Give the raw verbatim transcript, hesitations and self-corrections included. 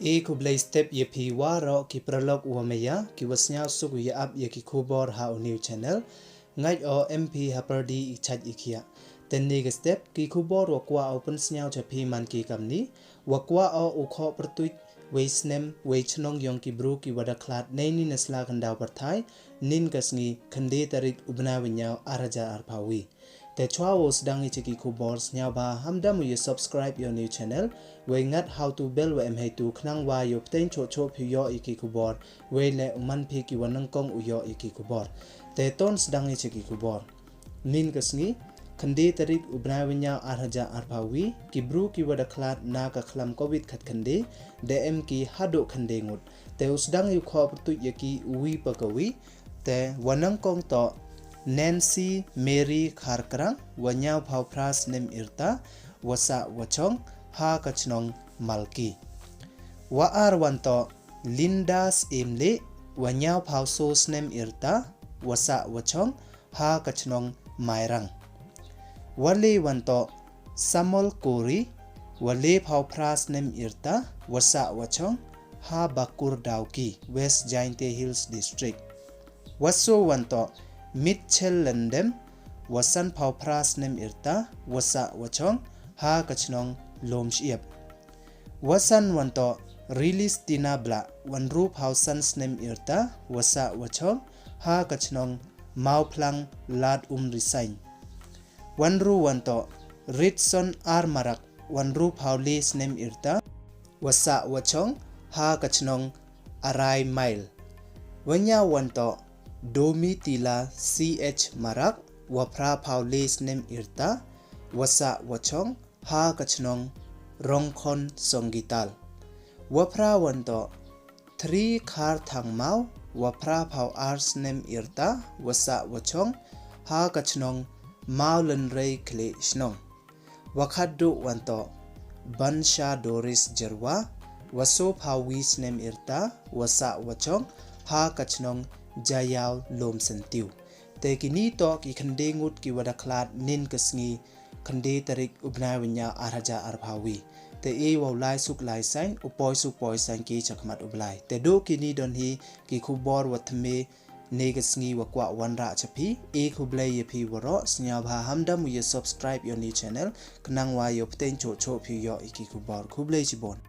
E khublei step ya phi waroh ki paralok wa maya ki wa sniaw suk u ya ap ya ki khubor ha u new channel. Ngait o em phi ha pyrdi i chait i khiah. Te ni ka step ki khubor wa kwah o pynsniaw cha phi man ki kamni. Wa kwah o u khoh pyrtuit wei snem wei chnong yong ki bru ki wa da khlad nei ni na sla khyndaw pyrthai, nin ka sngi khyndai tarik u bnai wa nyaw ar hajar arphaw wi. Te chwa wow sdang i cha ki khubor, sniaw bha ham da mu ya subscribe ya u new channel, wei ngat hau tu bell wa em hei tu khnang wa yoh pteng choh choh phi yoh i ki khubor, wei le u man phi ki wa nyngkong u yoh i ki khubor. Te ton sdang i cha ki khubor. Nin ka sngi khyndai tarik u bnai wa nyaw ar hajar arphaw wi, ki bru ki wa da khlad na ka khlam covid khat khyndai, da em ki haduh khyndai ngut. Te u sdang i u khoh pyrtuit ya ki u wi pa ka wi. Te wa nyngkong toh Nancy Mary Kharkrang, wa nyaw phaw phra snem yrta, wa sah wa chong ha ka chnong Malki. Wa ar wan toh Linda Syiem Lieh, wa nyaw phaw so snem yrta, wa sah wa chong ha ka chnong Mairang. Wa le wan toh Samol Kori, wa le phaw phra snem yrta, wa sah wa chong ha Bakur Dawki, West Jaintia Hills District. Wa so wan toh Mitchell Lyngdoh, wa san phaw phra snem yrta, wa sah wa chong ha ka chnong Loomshyiap. Wa san wan toh Rilistina Blah, wa ynru phaw san snem yrta, wa sah wa chong ha ka chnong Mawphlang, Lad Umrysaiñ. Wa ynru wan toh Ritson R Marak, wa ynru phaw le snem yrta, wa sah wa chong ha ka chnong Arai Mail. Wa nyaw wan toh Domitila C H Marak, wa phra phaw le snem yrta, wa sah wa chong ha ka chnong Rongkhon Songgital. Wa phra wan toh Thri Khar Thangmaw, wa phra phaw ar snem yrta, wa sah wa chong ha ka chnong Mawlynrei, Khlieh Shnong. Wa khatduh wan toh Bansha Doris Jyrwa, wa so phaw wi snem yrta, wa sah wa chong ha ka chnong Jayaw, Loomsyntiew. Te kini toh ki khyndai ngut ki wa da khlad nin ka sngi khyndai tarik u bnai wa nyaw ar hajar arphaw wi. Te e wow lai suk lai saiñ, u poi suk poi saiñ ki chakhmat u Blai. Te duh kini don hi ki khubor wa thymme ne ka sngi wa kwah wanrah cha phi. E khublei ya phi waroh, sniaw bha ham da mu ya subscribe ya u new channel, khnang wa yoh pteng choh choh phi yoh i ki khubor. Khublei chibun.